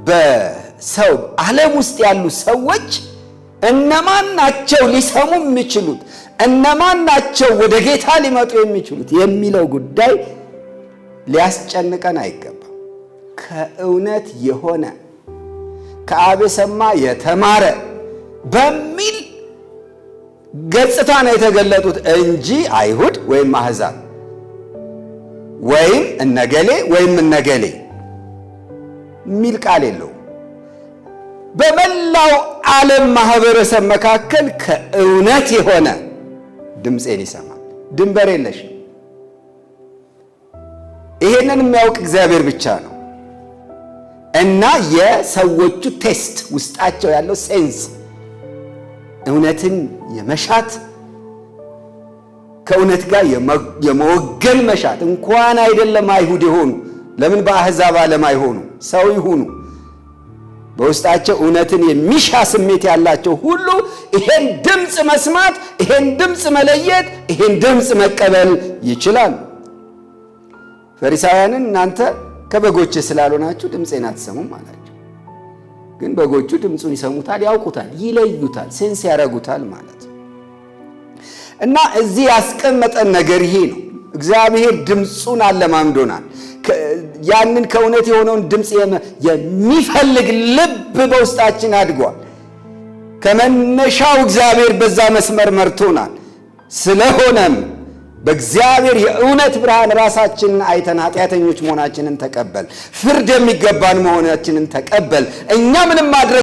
በሰው ዓለም ውስጥ ያሉ ሰዎች እነማን ናቸው ሊሰሙ የሚችሉት፣ እነማን ናቸው ወደ ጌታ ሊመጡ የሚችሉት የሚለው ጉዳይ ሊያስጨንቀን አይገባም። ከእውነት የሆነ፣ ከአብ የሰማ የተማረ በሚል ገጽታ ነው የተገለጡት እንጂ አይሁድ ወይም አሕዛብ ወይም እነገሌ ወይም እነገሌ የሚል ቃል የለውም። በመላው ዓለም ማህበረሰብ መካከል ከእውነት የሆነ ድምፄን ይሰማል። ድንበር የለሽ። ይሄንን የሚያውቅ እግዚአብሔር ብቻ ነው። እና የሰዎቹ taste፣ ውስጣቸው ያለው sense፣ እውነትን የመሻት፣ ከእውነት ጋር የመወገን መሻት፣ እንኳን አይደለም አይሁድ የሆኑ፣ ለምን በአሕዛብ ዓለም አይሆኑ፣ ሰው ይሁኑ፣ በውስጣቸው እውነትን የሚሻ ስሜት ያላቸው ሁሉ ይሄን ድምፅ መስማት፣ ይሄን ድምፅ መለየት፣ ይሄን ድምፅ መቀበል ይችላሉ። ፈሪሳውያንን እናንተ ከበጎቼ ስላልሆናችሁ ድምፄን አትሰሙም አላቸው። ግን በጎቹ ድምፁን ይሰሙታል፣ ያውቁታል፣ ይለዩታል፣ sense ያደርጉታል ማለት ነው። እና እዚህ ያስቀመጠን ነገር ይሄ ነው። እግዚአብሔር ድምፁን አለማምዶናል። ያንን ከእውነት የሆነውን ድምፅ የሚፈልግ ልብ በውስጣችን አድጓል። ከመነሻው እግዚአብሔር በዛ መስመር መርቶናል። ስለሆነም በእግዚአብሔር የእውነት ብርሃን ራሳችንን አይተን ኃጢአተኞች መሆናችንን ተቀበል። ፍርድ የሚገባን መሆናችንን ተቀበል። እኛ ምንም ማድረግ